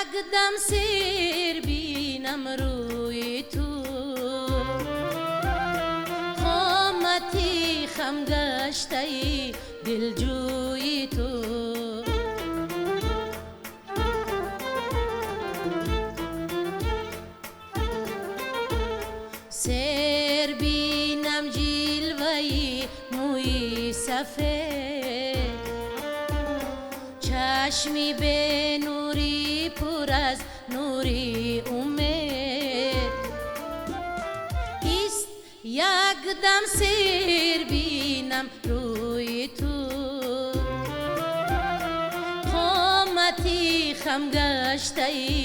Як дам сер бинам рӯи ту, қомати хам гаштаи дилҷӯи ту. Сер бинам ҷилваи мӯи сафед, чашми бенурӣ пур аз нури умед. Ист як дам сер бинам рӯи ту, қомати хам гаштаи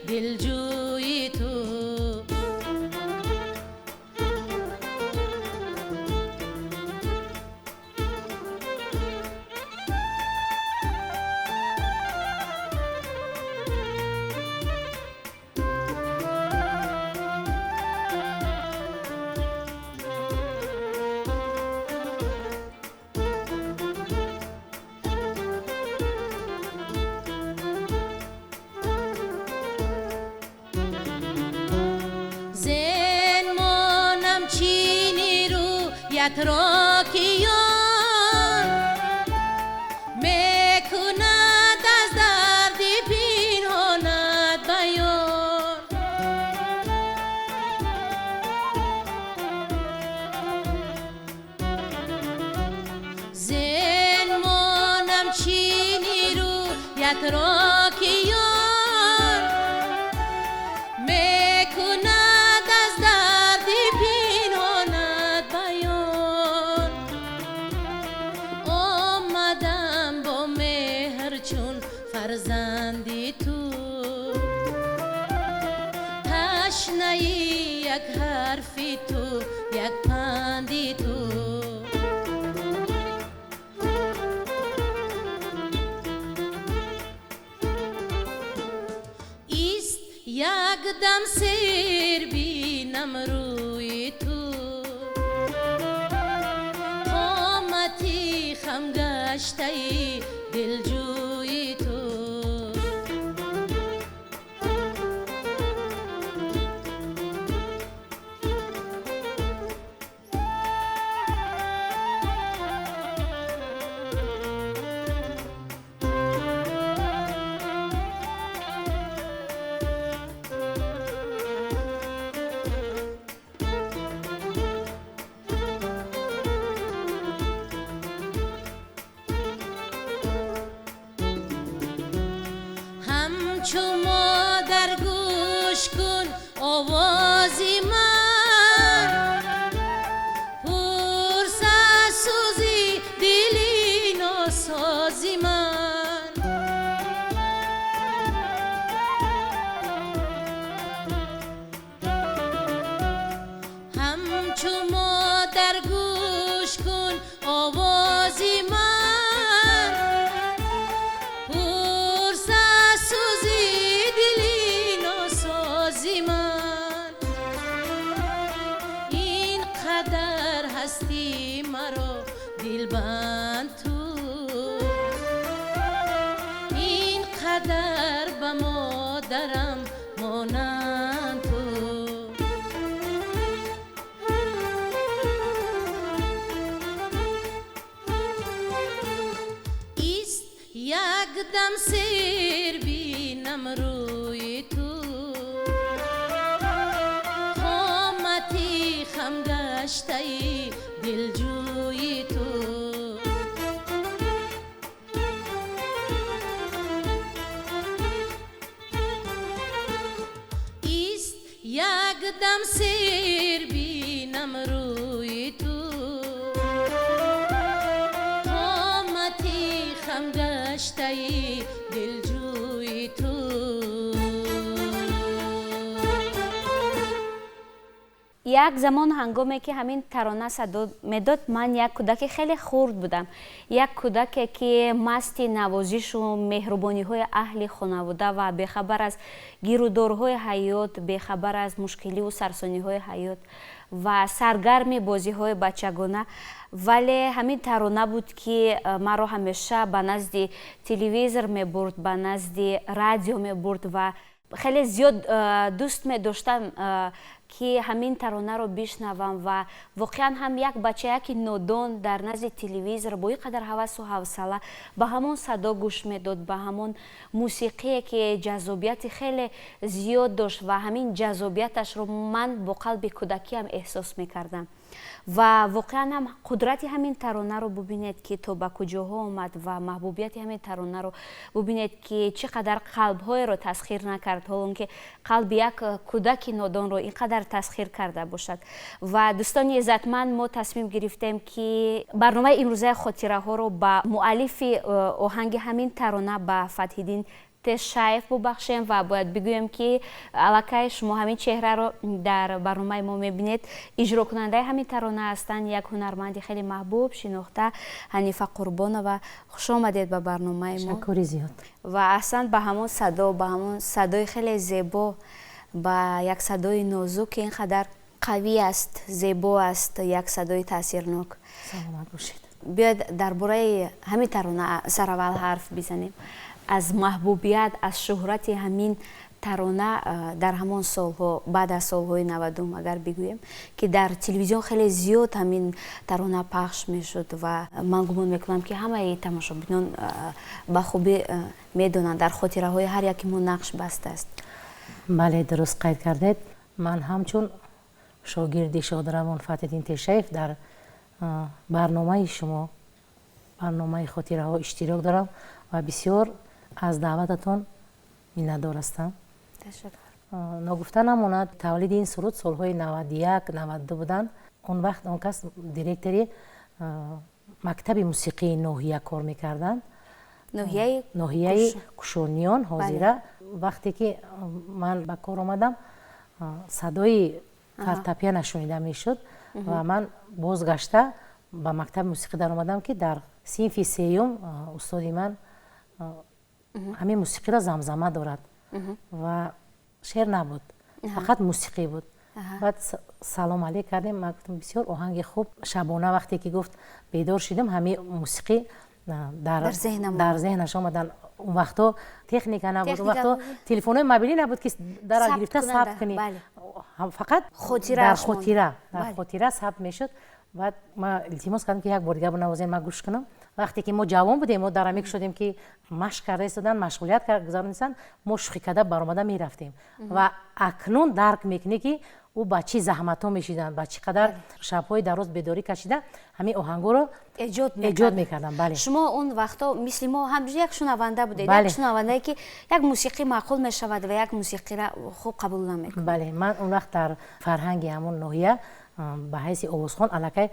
дилҷӯи ту. Рокиён мекунад аз дарди пинҳонат баён. Зен монам чини рӯят рокиён мекунад аз дарди пинҳонат баён. Омадам бо меҳр чун фарзанди ту, ташнаи як ҳарфи ту, як панди ту. Ист як дам сер бинам рӯи ту, қомати хам гаштаи дилҷӯи ту. Ҳамчу модар гӯш кун овози ман, пурс аз сӯзи дили носози ман. Ҳамчу модар гӯш кун овози ман, пурс аз сӯзи дили носози ман. Ин қадар ҳастӣ маро дилбанд ту, ин қадар ба модарам монанд ту. Ист як дам сер бинам рӯи ту, қомати хам гаштаи дилҷӯи ту. Ист як дам сер бинам рӯи ту, қомати хам гаштаи дилҷӯи ту. Як замон ҳангоме ки ҳамин тарона садо медод, ман як кӯдаки хеле хурд будам, як кӯдаке ки масти навозишу меҳрубониҳои аҳли хонавода ва бехабар аз гирудорҳои ҳаёт, бехабар аз мушкиливу сарсониҳои ҳаёт. Ва саргарми бозиҳои бачагона, вале ҳамин тарона буд, ки маро ҳамеша ба назди телевизор мебурд, ба назди радио мебурд ва хеле зиёд дӯст медоштам, ки ҳамин таронаро бишнавам. Ва воқеан ҳам як бачаяки нодон дар назди телевизор бо ин қадар ҳавасу ҳавсала ба ҳамон садо гӯш медод, ба ҳамон мусиқие, ки ҷаззобияти хеле зиёд дошт ва ҳамин ҷаззобияташро ман бо қалби кӯдакиам эҳсос мекардам. Ва воқеан ҳам қудрати ҳамин таронаро бубинед, ки то ба куҷоҳо омад, ва маҳбубияти ҳамин таронаро бубинед, ки чӣ қадар қалбҳоеро тасхир накард, ҳолон ки қалби як кӯдаки нодонро ин қадар тасхир карда бошад. Ва дӯстони иззатманд, мо тасмим гирифтем, ки барномаи имрӯзаи хотираҳоро ба муаллифи оҳанги ҳамин тарона, ба Фатҳиддин Тешаев бубахшем. Ва бояд бигӯем, ки аллакай шумо ҳамин чеҳраро дар барномаи мо мебинед. Иҷрокунандаи ҳамин тарона ҳастанд як ҳунарманди хеле маҳбуб, шинохта, Ҳанифа Қурбонова. Хуш омадед ба барномаи мо. Ташаккури зиёд. Ва аслан ба ҳамон садо, ба ҳамон садои хеле зебо, ба як садои нозук, ки ин қадар қавӣ аст, зебо аст, як садои таъсирнок. Саломат бошед. Биёед, дар бораи ҳамин тарона сараввал ҳарф бизанем, аз маҳбубият, аз шӯҳрати ҳамин тарона дар ҳамон солҳо, баъд аз солҳои 90-ум, агар бигӯем, ки дар телевизион хеле зиёд ҳамин тарона пахш мешуд. Ва ман гумон мекунам, ки ҳамаи тамошобинон ба хубӣ медонанд, дар хотираҳои ҳар яки мо нақш бастааст. Бале, дуруст қайд кардед. Ман ҳамчун шогирди шодравон Фатҳиддин Тешаев дар барномаи шумо, барномаи хотираҳо, иштирок дорам ва бисёр аз даъвататон миннатдор ҳастам. Ногуфта намонад, таваллуди ин суруд солҳои 91, 92 буданд. Он вақт он кас директори мактаби мусиқии ноҳия кор мекарданд, ноҳияи Кушониён ҳозира. Вақте ки ман ба кор омадам, садои фортепиано шунида мешуд ва ман бозгашта ба мактаби мусиқӣ даромадам, ки дар синфи сеюм устоди ман ҳамин мусиқиро замзама дорад ва шеър набуд, фақат мусиқӣ буд. Баъд салом алейк кардем, ман гуфтам: «Бисёр оҳанги хуб». Шабона вақте ки гуфт, бедор шудем, ҳамин мусиқӣ дар зеҳнаш омадан. Он вақтҳо техника набуд, он вақтҳо телефонҳои мобилӣ набуд, ки дара гирифта сабт кунӣ, фақат дар хотира сабт мешуд. Баъд ман илтимос кардам, ки як бор дигар бинавозем, ман гӯш кунам. Вақте ки мо ҷавон будем, мо дар амик шудем, ки машқ карда истодан, машғулият гузаронистанд, мо шӯхӣ карда баромада мерафтем. Ва акнун дарк мекунӣ, ки ӯ ба чӣ заҳматҳо мешиданд, ба чӣ қадар шабҳои дароз бедорӣ кашида ҳамин оҳангҳоро эҷод мекарданд. Бале. Шумо он вақтҳо мисли мо ҳам як шунаванда будед, як шунавандае, ки як мусиқӣ маъқул мешавад ва як мусиқиро хуб қабул намекунад. Бале, ман он вақт дар фарҳанги ҳамон ноҳия ба ҳайси овозхон аллакай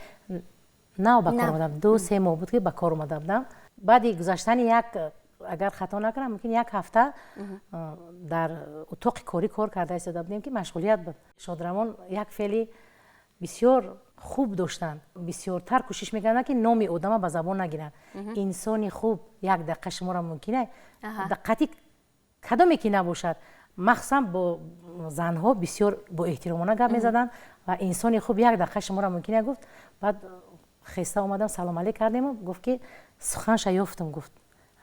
нав ба кор омадам, 2-3 моҳ буд, ки ба кор омада будам. Баъди гузаштани як, агар хато накунам, мумкин як ҳафта дар утоқи корӣ кор карда истода будем, ки машғулият буд. Шодравон як феъли бисёр хуб доштанд, бисёртар кӯшиш мекарданд, ки номи одама ба забон нагиранд. «Инсони хуб, як дақиқа шуморо мумкина диққати кадоме ки набошад», махсусан бо занҳо бисёр бо эҳтиромона гап мезаданд. Ва «Инсони хуб, як дақиқа шуморо мумкина», гуфт. Баъд хеста омадам, салом алейк кардему гуфт, ки «Суханша ёфтум», гуфт,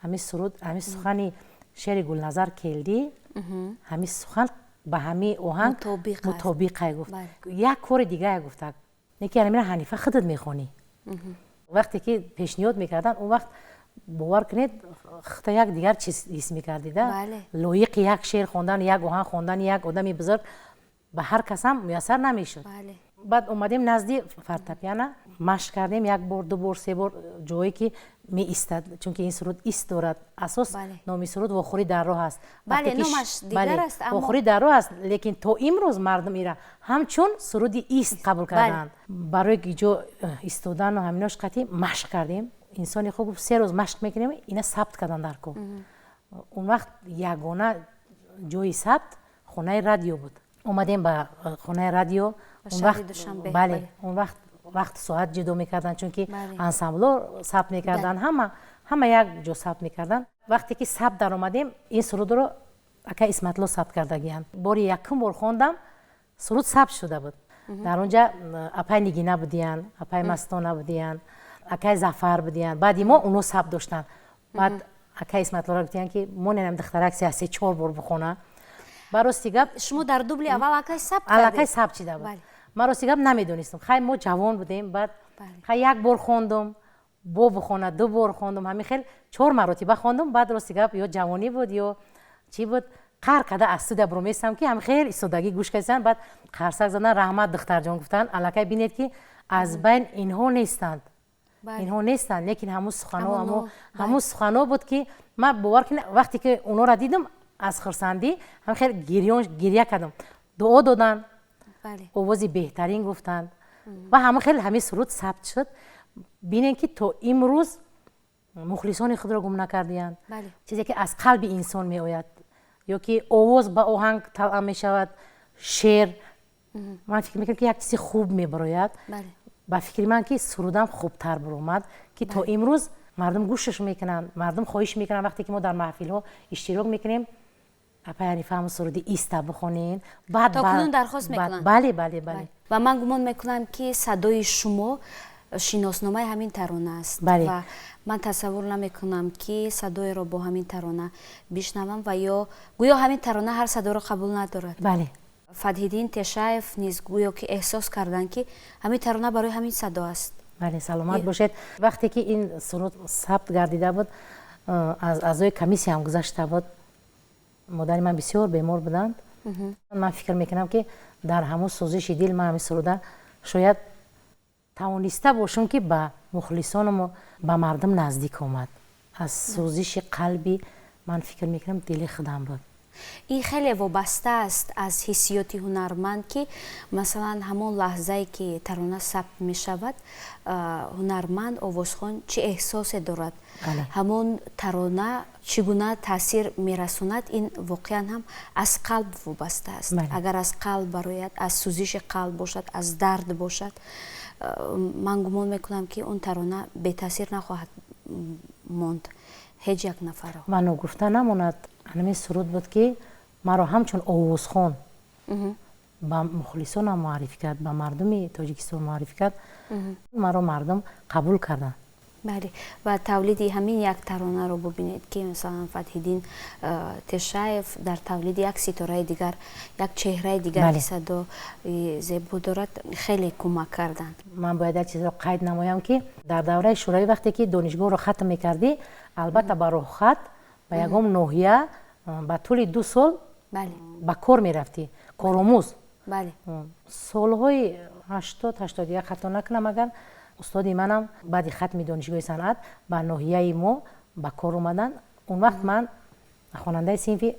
ҳамин суруд, ҳамин сухани шеъри Гулназар Келдӣ, ҳамин сухан ба ҳамин оҳанг мутобиқай, гуфт. Як кори дигае гуфта, не ки ҳамина, Ҳанифа, худат мехонӣ. Вақте ки пешниҳод мекарданд, он вақт, бовар кунед, худта як дигар чиз ҳис мекардида. Лоиқи як шеър хондан, як оҳанг хондан, як одами бузург ба ҳар касам муяссар намешуд. Баъд омадем назди фортепиано, машқ кардем як бор, ду бор, се бор, ҷое ки меистад, чунки ин суруд ист дорад. Асос номи суруд «Вохӯрӣ дар роҳ» аст. «Вохӯрӣ дар роҳ» аст, лекин то имрӯз мардум ира ҳамчун суруди ист қабул карданд. Барои ҷо истодану ҳаминош қатъи машқ кардем. Инсони хуб гуфт: «3 рӯз машқ мекунем». Ина сабт кардан дар кор. Он вақт ягона ҷои сабт хонаи радио буд. Омадем ба хонаи радио. Бале, он вақт вақт соат ҷудо мекарданд, чунки ансамбло сабт мекарданд, ҳама як ҷо сабт мекарданд. Вақте ки сабт даромадем, ин сурудро ака Исматло сабт кардагиянд. Бори якум бор хондам, суруд сабт шуда буд. Дар онҷа апай Нигина будиянд, апай Мастона будиянд, акай Зафар будиянд. Баъди мо оно сабт доштанд. Баъд акай Исматуллоро гуфтиянд, ки моненам духтарак се чор бор бихона. Ба рости гап, шумо дар дубли аввал аллакай сабт аллакай сабт шида буд. Ман рости гап намедонистам. Хай, мо ҷавон будем. Баъд хай як бор хондум, бо бихона ду бор хондум, ҳамин хел чор маротиба хондум. Баъд рости гап, ё ҷавонӣ буд, ё чӣ буд, қар карда аз студия буроместам, ки ҳам хел истодагӣ гӯш карданд. Баъд қарсак задан, раҳмат, духтарҷон, гуфтанд. Аллакай бинед, ки аз байн инҳо нестанд, инҳо нестанд, лекин ҳамун суханҳо, ҳамун суханҳо буд, ки ман бовар кунед, вақте ки онҳоро дидам, аз хурсандӣ ҳам хел гирён гиря кардам. Дуо доданд, овози беҳтарин гуфтанд ва ҳамон хел ҳамин суруд сабт шуд. Бинед, ки то имрӯз мухлисони худро гум накардиянд. Чизе ки аз қалби инсон меояд ё ки овоз ба оҳанг тавъам мешавад, шеър, ман фикр мекунам, ки як чизи хуб мебарояд. Ба фикри ман, ки сурудам хубтар баромад, ки то имрӯз мардум гӯшаш мекунанд, мардум хоҳиш мекунанд. Вақте ки мо дар маҳфилҳо иштирок мекунем, апай Ҳанифа, ҳамун суруди иста бихонед. Баъд то кунун дархост мекунанд. Бале. Ва ман гумон мекунам, ки садои шумо шиносномаи ҳамин тарона аст. Ва ман тасаввур намекунам, ки садоеро бо ҳамин тарона бишнавам ва ё гӯё ҳамин тарона ҳар садоро қабул надорад. Фатҳиддин Тешаев низ гӯё ки эҳсос карданд, ки ҳамин тарона барои ҳамин садо аст. Бале, саломат бошед. Вақте ки ин суруд сабт гардида буд, аз аъзои комиссияам гузашта буд, модари ман бисёр бемор буданд. Ман фикр мекунам, ки дар ҳамун сӯзиши дил ман ҳамин суруда шояд тавониста бошам, ки ба мухлисонаму ба мардум наздик омад. Аз сӯзиши қалби ман, фикр мекунам, дили худам буд. Ин хеле вобаста аст аз ҳиссиёти ҳунарманд, ки масалан ҳамон лаҳзае ки тарона сабт мешавад, ҳунарманд, овозхон чӣ эҳсосе дорад, ҳамон тарона чӣ гуна таъсир мерасонад. Ин воқеан ҳам аз қалб вобаста аст. Агар аз қалб барояд, аз сӯзиши қалб бошад, аз дард бошад, ман гумон мекунам, ки он тарона бетаъсир нахоҳад монд ҳеҷ як нафарро. Ва ногуфта намонад, ҳамин суруд буд, ки маро ҳамчун овозхон ба мухлисонам муаррифӣ кард, ба мардуми Тоҷикистон муаррифӣ кард. Маро мардум қабул карданд. Бале, ва тавлиди ҳамин як таронаро бубинед, ки масалан Фатҳиддин Тешаев дар тавлиди як ситораи дигар, як чеҳраи дигар, ки садои зебо дорад, хеле кӯмак карданд. Ман бояд як чизро қайд намоям, ки дар давраи шӯравӣ, вақте ки донишгоҳро хатм мекардӣ, албатта ба роҳхат ба ягон ноҳия ба тӯли 2 сол ба кор мерафтӣ, коромӯз. Солҳои 80, 81, хато накунам агар, устоди манам баъди хатми донишгоҳи санъат ба ноҳияи мо ба кор омаданд. Он вақт ман хонандаи синфи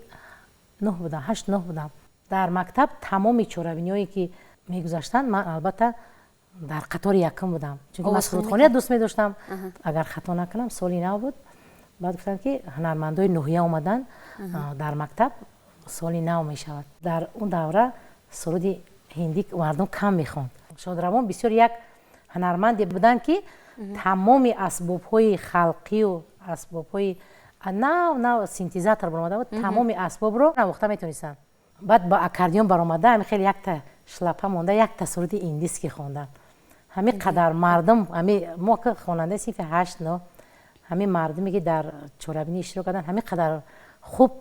нӯҳ будам, ҳашт, нӯҳ будам. Дар мактаб тамоми чорабиниҳое ки мегузаштанд, ман албатта дар қатори якум будам, чунки ман сурудхония дӯст медоштам. Агар хато накунам, соли нав буд. Баъд гуфтанд, ки ҳунармандои ноҳия омаданд дар мактаб, соли нав мешавад. Дар он давра суруди ҳиндӣ мардум кам мехонд. Шодравон бисёр як ҳунарманде буданд, ки тамоми асбобҳои халқию асбобҳои нав нав, синтезатор баромада буд, тамоми асбобро навохта метонистанд. Баъд ба аккордеон баромада, ҳами хеле якта шлапа монда, якта суруди индиски хонданд. Ҳамин қадар мардум, ҳами мо ки хонандаи синфи ҳашт, но ҳамин мардуме ки дар чорабинӣ иштирок карданд, ҳамин қадар хуб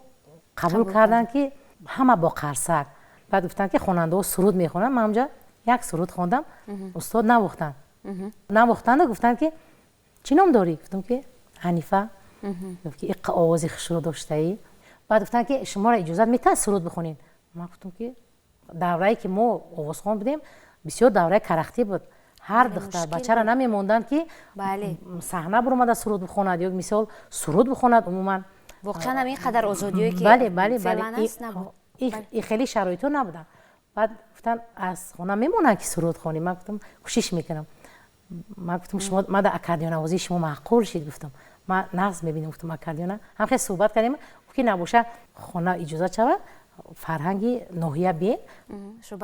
қабул карданд, ки ҳама бо қарсак. Баъд гуфтанд, ки хонандаҳо суруд мехонанд. Ман ҳамҷа як суруд хондам, устод навохтанд. Навохтанду гуфтанд, ки чӣ ном дорӣ? Гуфтам, ки Ҳанифа. Гуфт, ки иққа овози хушрӯ доштаӣ. Баъд гуфтанд, ки шуморо иҷозат метаҳад суруд бихонед? Ман гуфтам, ки даврае ки мо овозхон будем, бисёр давраи карахтӣ буд, ҳар духтар бачаро намемонданд, ки саҳна баромада суруд бихонад ё мисол суруд бихонад умуман. Воқеан ҳам ин қадар озодиое ки Бале, и хеле шароитҳо набуданд. Баъд гуфтанд, аз хона мемонанд, ки суруд хонӣ? Ман гуфтам, кӯшиш мекунам. Ман гуфтам, шумо ман дар аккордеонавозии шумо маъқул шид. Гуфтам, ман нағз мебинам, гуфтам, аккордеона. Ҳам хеле суҳбат кардем. Гуфт, ки набоша, хона иҷозат шавад, фарҳанги ноҳия биен,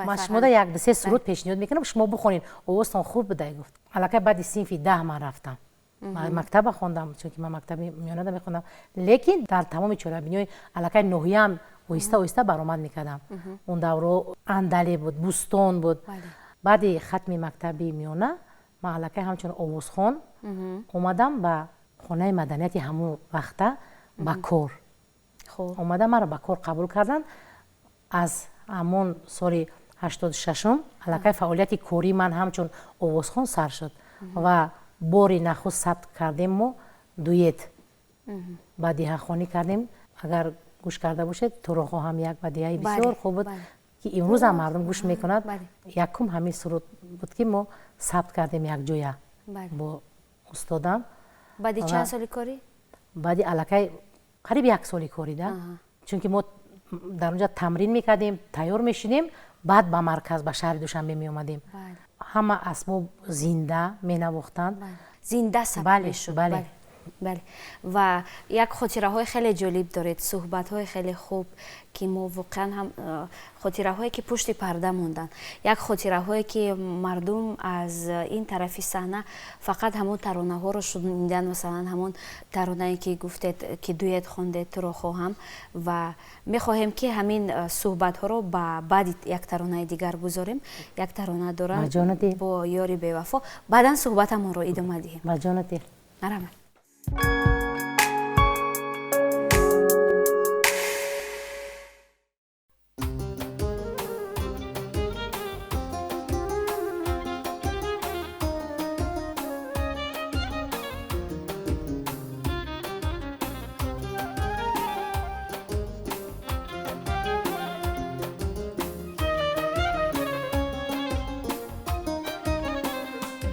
ман шумода як дусе суруд пешниҳод мекунам, шумо бихонед, овозтон хуб будай, гуфт. Аллакай баъди синфи 10 ман рафтам, мактаба хондам, чунки ман мактаби миёнада мехондам, лекин дар тамоми чорабиниҳои аллакай ноҳияам оҳиста оҳиста баромад мекардам. Он давро Андале буд, Бӯстон буд. Баъди хатми мактаби миёна ман аллакай ҳамчун овозхон омадам ба хонаи маданияти ҳамон вақта ба кор. Омада маро ба кор қабул карданд. Аз ҳамон соли 86-ум аллакай фаъолияти кории ман ҳамчун овозхон сар шуд ва бори нахуст сабт кардем мо дуэт. Бадиҳахонӣ кардем. Агар гӯш карда бошед, туро хоҳам як бадиҳаи бисёр хуб буд, ки имрӯзам мардум гӯш мекунад. Якум ҳамин суруд буд, ки мо сабт кардем якҷоя бо устодам. Баъди чанд соли корӣ? Баъди аллакай қариб як соли корӣ да, чунки мо дар онҷа тамрин мекардем, тайёр мешудем, баъд ба марказ, ба шаҳри Душанбе меомадем. Ҳама асбоб зинда менавохтанд. Зинда сабт мешуд. Бале. Бале. Ва як хотираҳои хеле ҷолиб доред, суҳбатҳои хеле хуб, ки мо воқеан ҳам хотираҳое ки пушти парда монданд, як хотираҳое ки мардум аз ин тарафи саҳна фақат ҳамон таронаҳоро шунидан, масалан ҳамон таронае ки гуфтед, ки дуэт хондед, туро хоҳам, ва мехоҳем ки ҳамин суҳбатҳоро ба баъди як таронаи дигар гузорем. Як тарона дорам бо ёри бевафо, баъдан суҳбатамонро идома диҳем. Ба ҷонати. Марҳамат.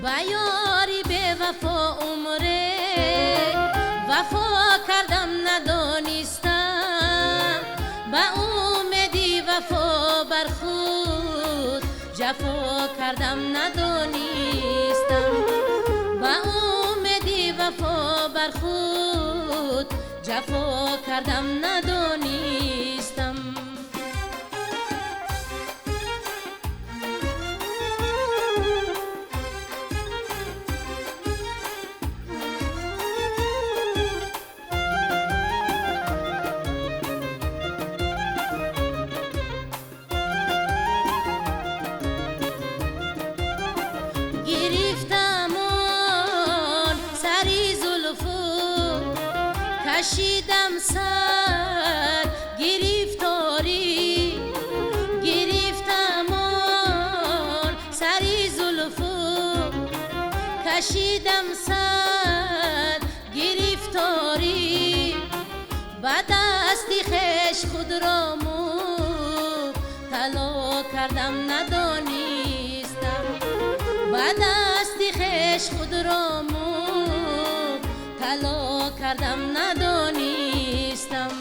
Ба ёри бевафо умре вафо кардам надонистам, ба умеди вафо бар худ ҷафо кардам надонистам, ба умеди вафо бар худ ҷафо кардам надонистам. Гирифтамон сари зулфу кашидам сад гирифторӣ, гирифтамон сари зулфу кашидам сад гирифторӣ, ба дасти хеш худро мубтало кардам надонистам, ба дасти хеш худро мубтало кардам надонистам.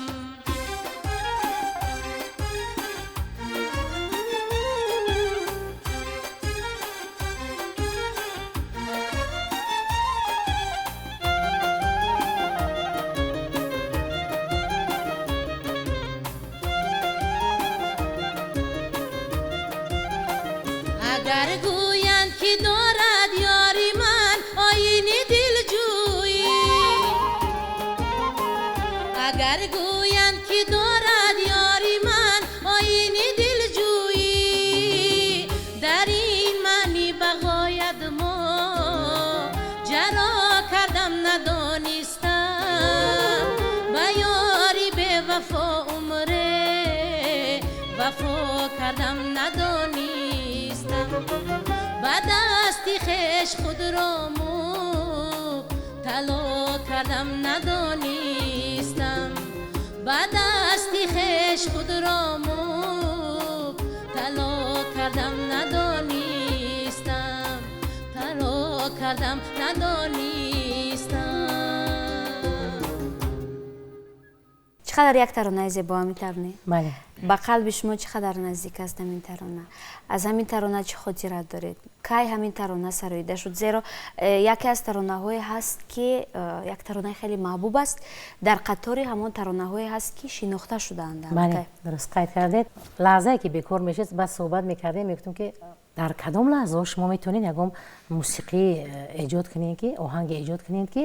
Агар гӯянд ки дорад ёри ман оини дилҷӯӣ, агар гӯянд ки дорад ёри ман оини дилҷӯӣ, дар ин маъни бағоят мо ҷаро кардам надонистам, ба ёри бевафо умре вафо кардам надонистам, ба дасти хеш худро мубтало кардам надонистам, ба дасти хеш худро мубтало кардам надонистам, тало кардам надонистам. Чӣ қадар як таронаи зебо, ҳамин тавр не? Бале. Ба қалби шумо чӣ қадар наздик аст ҳамин тарона? Аз ҳамин тарона чӣ хотира доред? Кай ҳамин тарона сароида шуд? Зеро яке аз таронаҳое ҳаст, ки як таронаи хеле маҳбуб аст, дар қатори ҳамон таронаҳое ҳаст, ки шинохта шудаанд. Бале, дуруст қайд кардед. Лаҳзае ки бекор мешед, баъд суҳбат мекардем, мегуфтем ки дар кадом лаҳзаҳо шумо метавонед ягон мусиқӣ эҷод кунед, ки оҳанге эҷод кунед, ки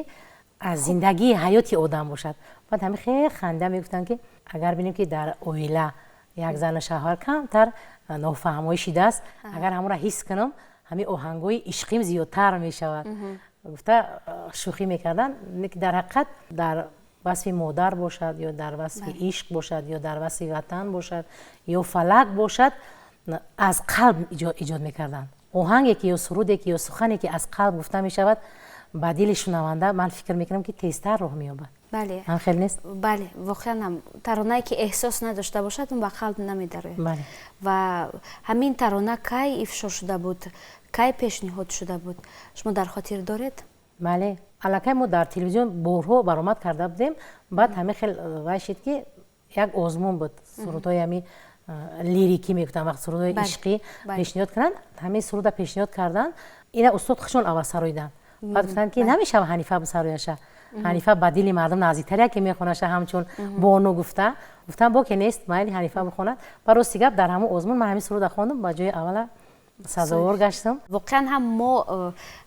аз зиндагии ҳаёти одам бошад. Баъд ҳамин хеле ханда мегуфтанд, ки агар бинем, ки дар оила Як зану шавҳар камтар нофаҳмоӣ шидааст, агар ҳамонро ҳис кунам, ҳамин оҳангҳои ишқим зиёдтар мешавад. Гуфта шӯхӣ мекарданд, лекин дар ҳақиқат дар васфи модар бошад ё дар васфи ишқ бошад ё дар васфи ватан бошад ё фалак бошад, аз қалб эҷод мекарданд. Оҳанге ки ё суруде ки ё сухане ки аз қалб гуфта мешавад, ба дили шунаванда ман фикр мекунам ки тезтар роҳ меёбад. Бале. Ҳам хел нест? Бале, воқеан ҳам таронае ки эҳсос надошта бошад, он ба қалб намедарояд. Бале. Ва ҳамин тарона кай ифшо шуда буд? Кай пешниҳод шуда буд? Шумо дар хотир доред? Бале. Аллакай мо дар телевизион борҳо баромад карда будем. Баъд ҳамин хел вай шид ки як озмун буд. Сурудҳои ҳамин лирикӣ мегуфтанд, вақт сурудҳои ишқӣ пешниҳод кунанд, ҳамин суруда пешниҳод карданд. Ина устод худшон аввал сароиданд. Баъд гуфтанд ки намешава Ҳанифа бисарояша. Ҳанифа ба дили мардум наздиктар яке мехонаша, ҳамчун бону гуфта. Гуфтам боке нест, майли Ҳанифа бихонад. Ба рости гап дар ҳамон озмун ман ҳамин суруда хондам, ба ҷои аввала сазовор гаштам. Воқеан ҳам мо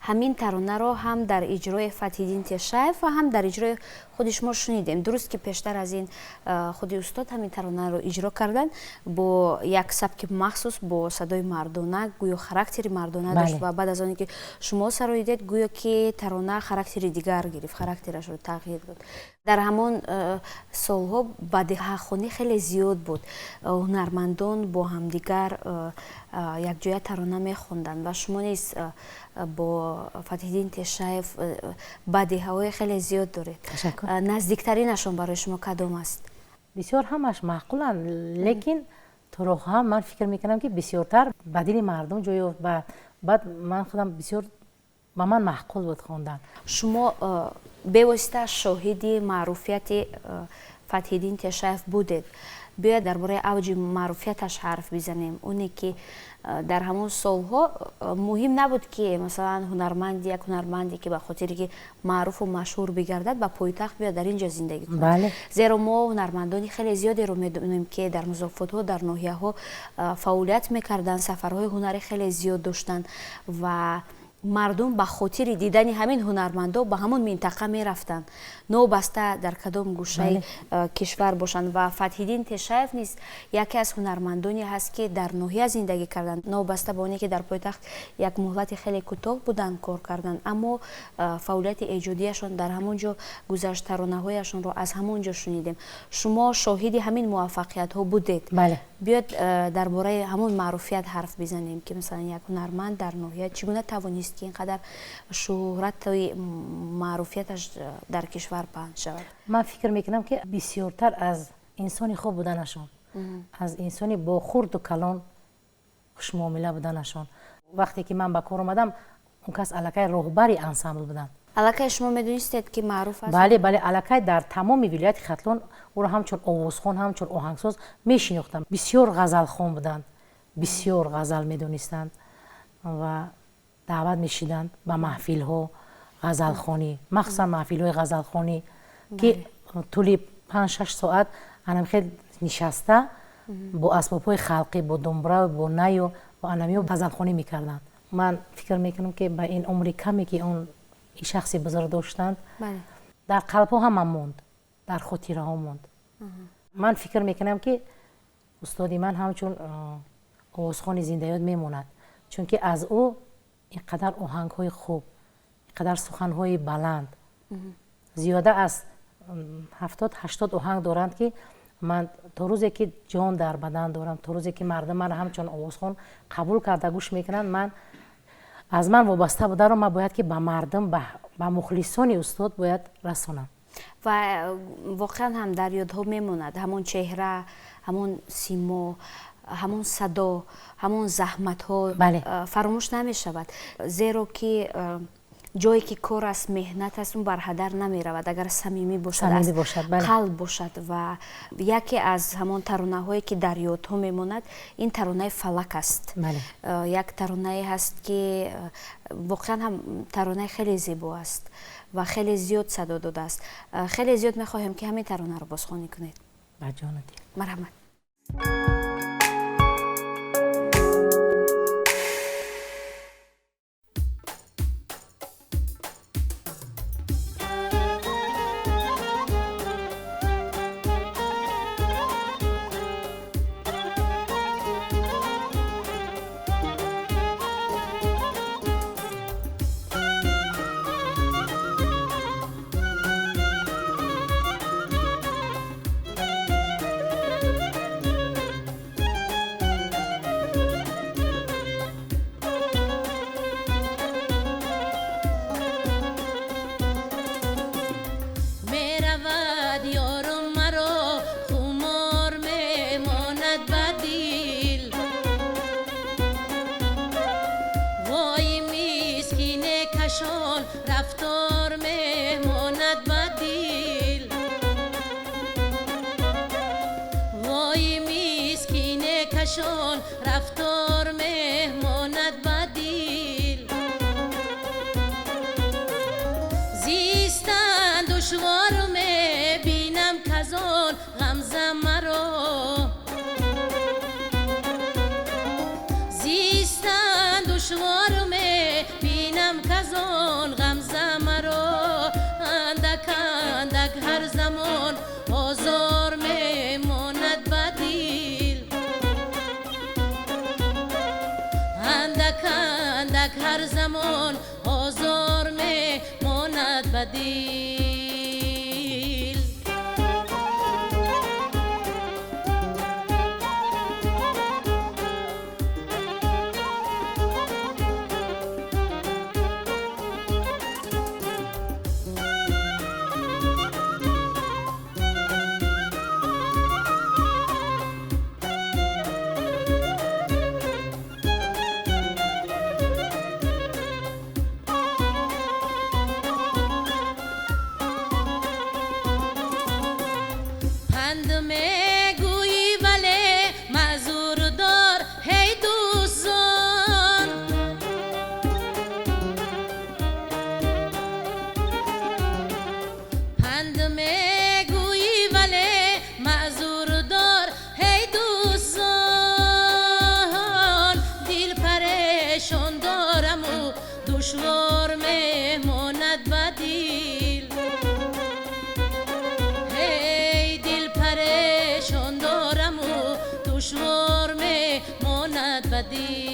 ҳамин таронаро ҳам дар иҷрои Фатҳиддин Тешаев ва ҳам дар иҷрои худи шумо шунидем. Дуруст ки пештар аз ин худи устод ҳамин таронаро иҷро карданд бо як сабки махсус, бо садои мардона, гӯё характери мардона дошт ва баъд аз оне ки шумо сароидед, гӯё ки тарона характери дигар гирифт, характерашро тағйир дод. Дар ҳамон солҳо бадиҳахонӣ хеле зиёд буд. Ҳунармандон бо ҳамдигар якҷоя тарона мехонданд ва шумо низ бо Фатҳиддин Тешаев бадиҳаҳои хеле зиёд доред. Наздиктаринашон барои шумо кадом аст? Бисёр ҳамаш маъқуланд, лекин туроҳам ман фикр мекунам ки бисёртар ба дили мардум ҷой ёфт. Баъд ман худам бисёр ба ман маъқул буд хондан. Шумо бевосита шоҳиди маъруфияти Фатҳиддин Тешаев будед. Биёед дар бораи авҷи маъруфияташ ҳарф бизанем. Оне ки дар ҳамон солҳо муҳим набуд ки масалан ҳунарманди, як ҳунарманде ки ба хотире ки маъруфу машҳур бигардад, ба пойтахт биёяд, дар ин ҷо зиндагӣ кунад. Зеро мо ҳунармандони хеле зиёдеро медонем ки дар музофотҳо, дар ноҳияҳо фаъолият мекарданд, сафарҳои ҳунарӣ хеле зиёд доштанд ва мардум ба хотири дидани ҳамин ҳунармандо ба ҳамон минтақа мерафтанд, новобаста дар кадом гӯшаи кишвар бошанд. Ва Фатҳиддин Тешаев низ яке аз ҳунармандоне ҳаст ки дар ноҳия зиндагӣ карданд, новобаста ба оне ки дар пойтахт як муҳлати хеле кӯтоҳ буданд, кор карданд, аммо фаъолияти эҷодияшон дар ҳамон ҷо гузашт, таронаҳояшонро аз ҳамон ҷо шунидем. Шумо шоҳиди ҳамин муваффақиятҳо будед. Биёед дар бораи ҳамон маъруфият ҳарф бизанем ки масалан як ҳунарманд дар ноҳия чӣ гуна тавонист ки ин қадар шӯҳрати маъруфияташ дар кишвар паҳн шавад? Ман фикр мекунам ки бисёртар аз инсони хуб буданашон, аз инсони бо хурду калон хушмуомила буданашон. Вақте ки ман ба кор омадам, он кас аллакай роҳбари ансамбл буданд. Аллакай шумо медонистед ки маъруф аст? Бале, бале, аллакай дар тамоми вилояти Хатлон ӯро ҳамчун овозхон, ҳамчун оҳангсоз мешинохтам. Бисёр ғазалхон буданд, бисёр ғазал медонистанд ва даъват мешиданд ба маҳфилҳо ғазалхонӣ, махсусан маҳфилҳои ғазалхонӣ ки тӯли 5-6 соат анамхел нишаста бо асбобҳои халқӣ, бо думбра, бо наю, бо анамиё ғазалхонӣ мекарданд. Ман фикр мекунам ки ба ин умри каме ки он шахси бузург доштанд, дар қалбҳо ҳама монд, дар хотираҳо монд. Ман фикр мекунам ки устоди ман ҳамчун овозхони зиндаёд мемонад, чунки аз ӯ ин қадар оҳангҳои хуб, ин қадар суханҳои баланд, зиёда аз 70-80 оҳанг доранд ки ман то рӯзе ки ҷон дар бадан дорам, то рӯзе ки мардум маро ҳамчун овозхон қабул карда гӯш мекунанд, ман аз ман вобаста бударо ман бояд ки ба мардум, ба мухлисони устод бояд расонам. Ва воқеан ҳам дар ёдҳо мемонад ҳамон чеҳра, ҳамон симо, ҳамон садо, ҳамон заҳматҳо фаромӯш намешавад, зеро ки ҷое ки кор аст, меҳнат аст, он барҳадар намеравад агар самимӣ бошад, аз қалб бошад. Ва яке аз ҳамон таронаҳое ки дар ёдҳо мемонад, ин таронаи фалак аст. Як таронае ҳаст ки воқеан ҳам таронаи хеле зебо аст ва хеле зиёд садо додааст. Хеле зиёд мехоҳем ки ҳамин таронаро бозхонӣ кунед. Ба ҷону дил. Марҳамат. Кашон рафтор мемонад ба дил. Зистан душвор мебинам казон ғамза маро. Зистан душвор мебинам казон ғамза маро. Андак андак ҳар замон озор мемонад ба дил. Андак андак ҳар замон озор мемонад ба дил. پند میگویی ولی معذور دار هی دوستان. پند میگویی ولی معذور دار هی دوستان. دل پریشان دارم و دشوار میماند به دل. دشوار میماند به دل.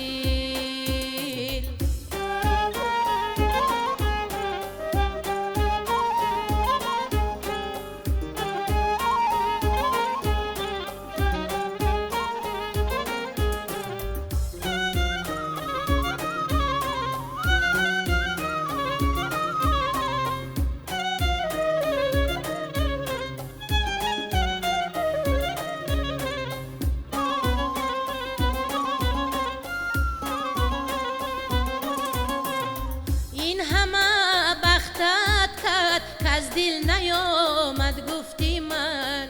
این همه بختت کرد که از دل نیامد گفتی من.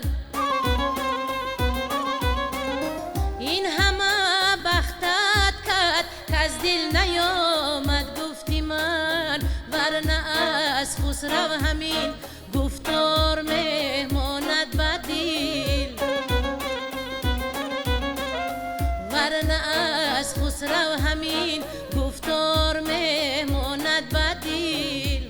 این همه بختت کرد که از دل نیامد گفتی من. ورنه از خسرو همین گفتار میماند به دل. ورنه از خسرو همین گفتار میماند به دل.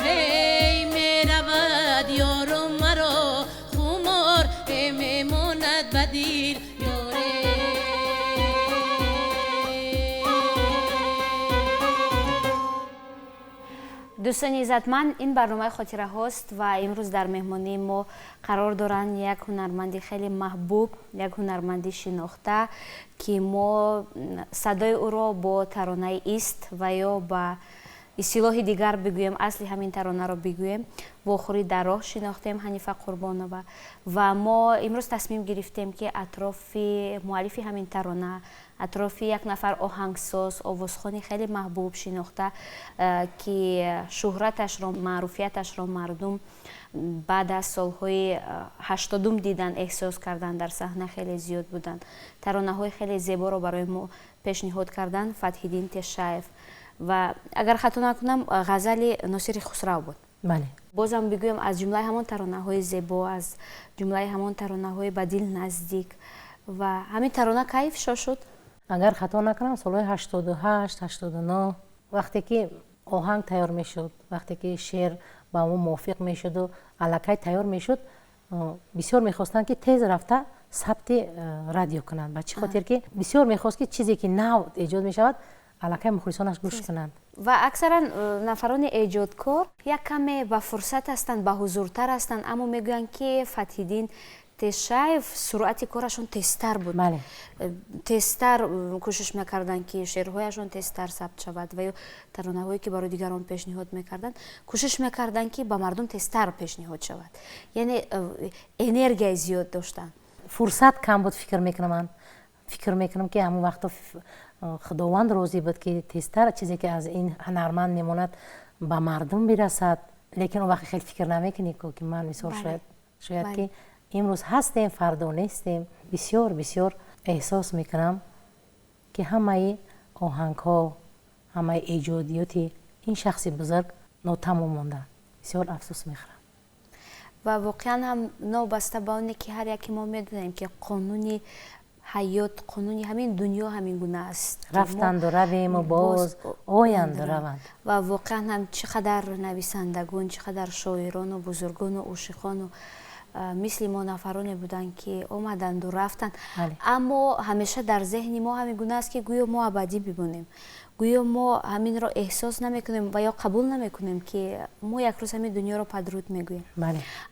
ای میرود یارم مرا خمار میماند به دل. یاره дӯстони иззатманд, ин барномаи хотираҳост ва имрӯз дар меҳмонии мо қарор доранд як ҳунарманди хеле маҳбуб, як ҳунарманди шинохта, ки мо садои ӯро бо таронаи ист ва ё ба истилоҳи дигар бигӯем, асли ҳамин таронаро бигӯем, вохӯрӣ дар роҳ шинохтем Ҳанифа Қурбонова. Ва мо имрӯз тасмим гирифтем, ки атрофи муаллифи ҳамин тарона, атрофи як нафар оҳангсоз, овозхони хеле маҳбуб шинохта, ки шӯҳраташро, маъруфияташро мардум баъд аз солҳои 80-ум дидан, эҳсос кардан, дар саҳна хеле зиёд буданд, таронаҳои хеле зеборо барои мо пешниҳод карданд, Фатҳиддин Тешаев. Ва агар хато накунам, ғазали Носири Хусрав буд. Бале. Бозам бигӯем, аз ҷумлаи ҳамон таронаҳои зебо, аз ҷумлаи ҳамон таронаҳои ба дил наздик. Ва ҳамин тарона кай ифшо шуд? Агар хато накунам, солҳои 88, 89, вақте ки оҳанг тайёр мешуд, вақте ки шеър ба мо мувофиқ мешуду аллакай тайёр мешуд, бисёр мехостанд, ки тез рафта сабти радио кунанд. Ба чӣ хотир ки бисёр мехост, ки чизе ки нав эҷод мешавад, аллакай мухлисонаш гӯш кунанд. Ва аксаран нафарони эҷодкор як каме ба фурсат ҳастанд, ба ҳузуртар ҳастанд, аммо мегӯянд, ки Фатҳиддин Тешаев суръати корашон тезтар буд. Бале. Тезтар кӯшиш мекарданд, ки шеърҳояшон тезтар сабт шавад ва ё таронаҳое, ки барои дигарон пешниҳод мекарданд, кӯшиш мекарданд, ки ба мардум тезтар пешниҳод шавад. Яъне энергияи зиёд доштанд. Фурсат кам буд, фикр мекунам ман. Фикр мекунам, ки ҳамон вақто Худованд розӣ буд, ки тезтар чизе ки аз ин ҳунарманд мемонад ба мардум бирасад. Лекин он вақт хеле фикр намекунӣ, ки ман мисол шояд ки Имрӯз ҳастем, фардо нестем. Бисёр бисёр эҳсос мекунам, ки ҳамаи оҳангҳо, ҳамаи эҷодиёти ин шахси бузург нотамом монданд. Бисёр афсӯс мехӯрам. Ва воқеан ҳам, новобаста ба оне ки ҳар яке мо медонем, ки қонуни ҳаёт, қонуни ҳамин дунё ҳамин гуна аст. Рафтанду равему, боз оянду раванд. Ва воқеан ҳам, чӣ қадар нависандагон, чӣ қадар шоирону бузургону ошиқону мисли мо нафароне буданд, ки омаданду рафтанд, аммо ҳамеша дар зеҳни мо ҳамин гуна аст, ки гӯё мо абадӣ бимонем, гӯё мо ҳаминро эҳсос намекунем ва ё қабул намекунем, ки мо як рӯз ҳамин дунёро падруд мегӯем.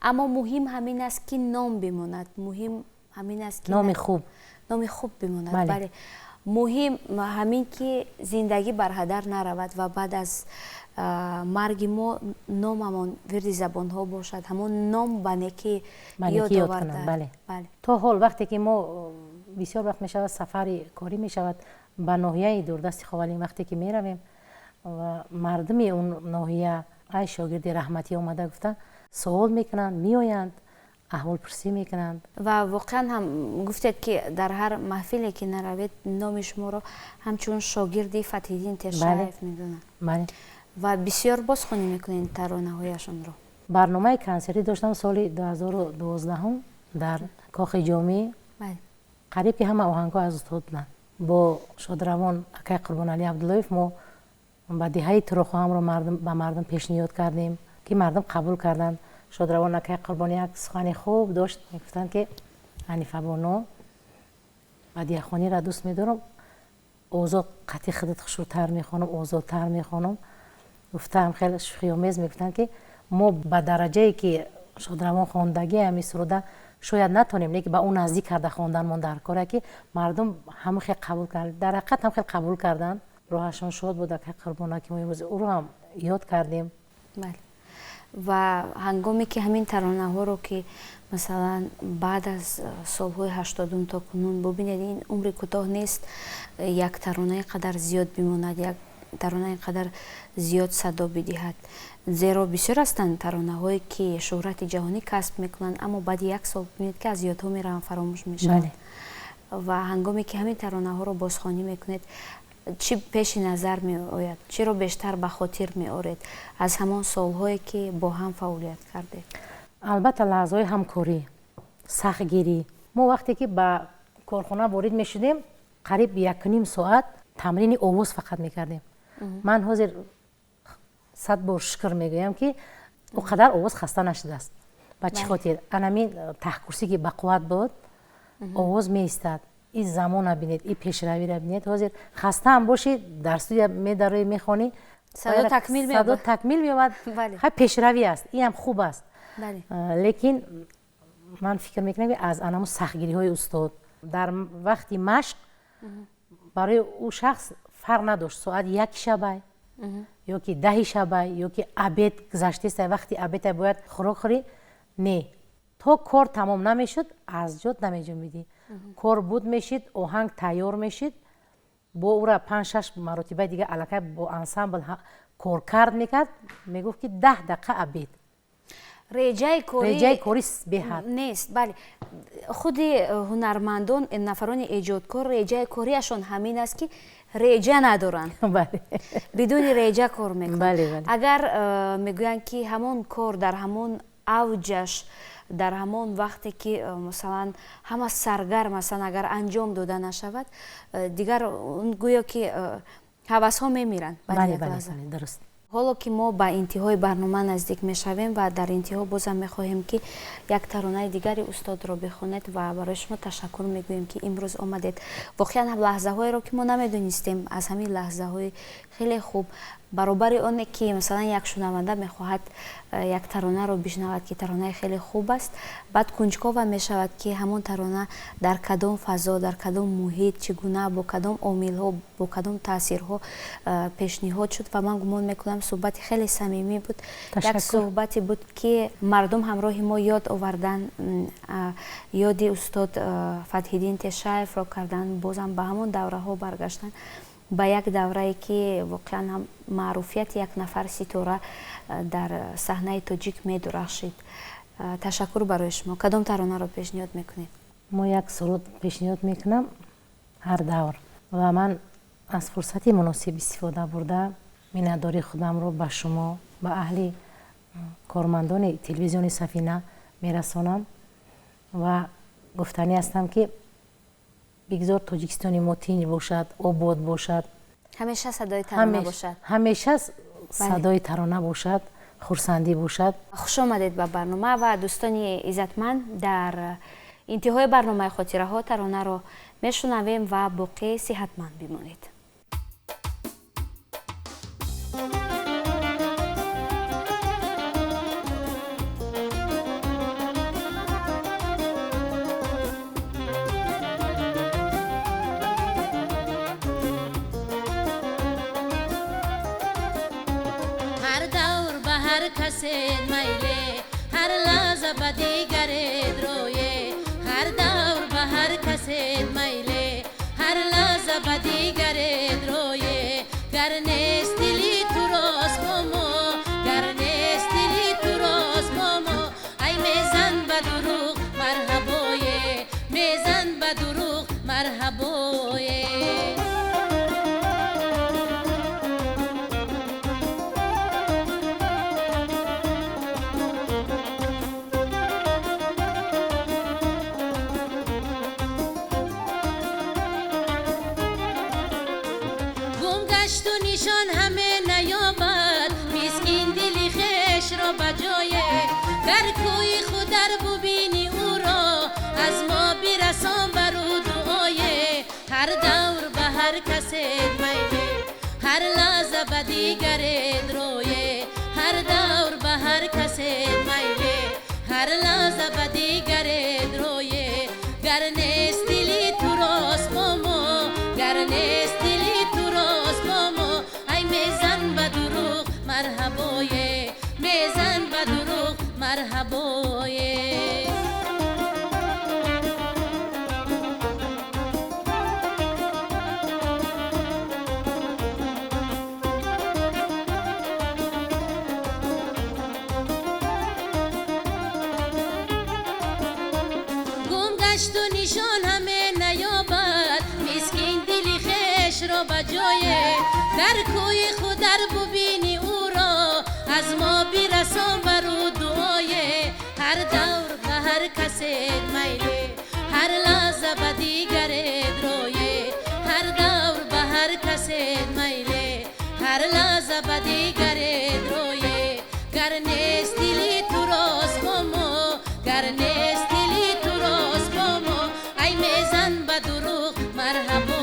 Аммо муҳим ҳамин аст, ки ном бимонад, муҳим ҳамин аст, ки номи хуб. Номи хуб бимонад, бале. Муҳим ҳамин ки зиндагӣ барҳадар наравад ва баъд аз марги мо номамон вирди забонҳо бошад, ҳамон ном ба некӣ ёд оварда. То ҳол вақте ки мо бисёр вақт мешавад, сафари корӣ мешавад ба ноҳияи дурдасти Ховалинг, вақте ки меравем ва мардуми он ноҳия «Ай, шогирди раҳматӣ омада» гуфта суол мекунанд, меоянд, аҳволпурсӣ мекунанд. Ва воқеан ҳам гуфтед, ки дар ҳар маҳфиле ки наравед, номи шуморо ҳамчун шогирди Фатҳиддин Тешаев медонанд ва бисёр бозхонӣ мекунед таронаҳояшонро. Барномаи консертӣ доштам соли 2012-ум дар Кохи Ҷомӣ. Қариб ки ҳама оҳангҳо аз устод буданд. Бо шодравон акай Қурбоналӣ Абдуллоев мо ба деҳаи Турохоҳамро ба мардум пешниҳод кардем, ки мардум қабул карданд. Шодравон акай Қурбон як сухани хуб дошт, мегуфтанд, ки «Ҳанифабоно, бадиҳахониро дӯст медорам, озод қатъи худат хушрӯтар мехонам, озодтар мехонам» гуфтаам. Хеле шӯхиомез мегуфтанд, ки мо ба дараҷае ки шодравон хондагӣ ҳами суруда шояд натонем, лекин ба ӯ наздик карда хонданмон дар коре, ки мардум ҳамон хел қабул карданд. Дар ҳақиқат ҳам хел қабул карданд. Роҳашон шод буд, акай Қурбона, ки мо имрӯз ӯро ҳам ёд кардем. Бале, ва ҳангоме ки ҳамин таронаҳоро, ки масалан баъд аз солҳои 80-ум то кунун, бубинед, ин умри кӯтоҳ нест, як таронаи қадар зиёд бимонад, як таронаи қадар зиёд садо бидиҳад, зеро бисёр ҳастанд таронаҳое, ки шӯҳрати ҷаҳонӣ касб мекунанд, аммо баъди як сол бибинед, ки аз ёдҳо мераванд, фаромӯш мешаванд. Ва ҳангоме ки ҳамин таронаҳоро бозхонӣ мекунед, чӣ пеши назар меояд, чиро бештар ба хотир меоред аз ҳамон солҳое, ки бо ҳам фаъолият кардед? Албатта, лаҳзаҳои ҳамкорӣ, сахтгирӣ. Мо вақте ки ба корхона ворид мешудем, қариб 1,5 соат тамрини овоз фақат мекардем. Ман ҳозир сад бор шукр мегӯям, ки о қадар овоз хаста нашудааст. Ба чӣ хотир? Анамин таҳкурсӣ ки бақувват буд, овоз меистад. И замона бинед, и пешравиро бинед. Ҳозир хастаам бошӣ, дар студия медароӣ, мехонӣ, садо такмил. Садо такмил меёбад. Хай, пешравӣ аст, инам хуб аст, лекин ман фикр мекунам, ки аз анаму сахтгириҳои устод дар вақти машқ барои ӯ шахс фарқ надошт, соат 1 шабай ё ки 10-и шабай, ё ки обед гузаштеста, вақти обеда бояд хӯрок хӯрӣ, не, то кор тамом намешуд, аз ҷот намеҷунбидӣ. Кор буд мешид, оҳанг тайёр мешид, бо ӯра панҷ шаш маротибаи дига аллакай бо ансамбл коркард мекард, мегуфт, ки 10 дақиқа обед. Реҷаи реҷаи кори беҳад. Нест, бале. Худи ҳунармандон, нафарони эҷодкор, реҷаи кориашон ҳамин аст, ки реҷа надоранд, бидуни реҷа кор мекунанд. Агар мегӯянд, ки ҳамон кор дар ҳамон авҷаш, дар ҳамон вақте ки масалан ҳама саргарм ҳастанд, агар анҷом дода нашавад, дигар гӯё ки ҳавасҳо мемиранд. Дуруст. Ҳоло ки мо ба интиҳои барнома наздик мешавем ва дар интиҳо бозам мехоҳем, ки як таронаи дигари устодро бихонед ва барои шумо ташаккур мегӯем, ки имрӯз омадед. Воқеан лаҳзаҳоеро, ки мо намедонистем, аз ҳамин лаҳзаҳои хеле хуб, баробари оне ки масалан як шунаванда мехоҳад як таронаро бишнавад, ки таронаи хеле хуб аст, баъд кунҷкова мешавад, ки ҳамон тарона дар кадом фазо, дар кадом муҳит, чӣ гуна, бо кадом омилҳо, бо кадом таъсирҳо пешниҳод шуд. Ва ман гумон мекунам, суҳбати хеле самимӣ буд, як суҳбате буд, ки мардум ҳамроҳи мо ёд овардан, ёди устод Фатҳиддин Тешаевро кардан, бозам ба ҳамон давраҳо баргаштан, ба як даврае, ки воқеан ҳам маъруфияти як нафар ситора дар саҳнаи тоҷик медурахшид. Ташаккур барои шумо. Кадом таронаро пешниҳод мекунед? Мо як суруд пешниҳод мекунам ҳар давр ва ман аз фурсати муносиб истифода бурда миннатдории худамро ба шумо, ба аҳли кормандони телевизиони Сафина мерасонам ва гуфтанӣ ҳастам, ки бигзор Тоҷикистони мо тинҷ бошад, обод бошад, ҳамеша садои тарона бошад, ҳамеша садои тарона бошад, хурсандӣ бошад. Хуш омадед ба барнома ва дӯстони иззатманд, дар интиҳои барномаи хотираҳо таронаро мешунавем ва боқӣ сиҳатманд бимонед. کسی میله هر لحظه به دیگر رویه، هر دور به هر کسی میله هر لحظه به دیگر رویه. گر نیست دلی تو راست ماما، گر نیست دلی تو راست ماما، ای میزن به دروغ مرحبایه، میزن به دروغ مرحبایه. نشان همه نیابد مسکین دلی خویش را به جای، در کوی خود در ببینی او را از ما برسان بر او دعای. هر دور به هر کس میله هر لحظه به دیگر رویه، هر دور به هر کس میله هر لحظه به دیگر رویه. گر نیست دلی تو راست ماما، گر نیست دلی تو راست ماما، ای میزن به دروغ مرحبایه، میزن به دروغ مرحبایه. گم گشت و نشان همه نیابد مسکین دلی خویش را به جای، در کوی خود در ببینی او را از ما برسان بر او دعای. هر دور به هر کس میله هر لحظه به دیگر رویه، هر دور به هر کس میله هر لحظه به دیگر رویه. گر نیست دلی تو راست ماما، گر نیست دلی تو راست ماما، ای میزن به دروغ مرحبا.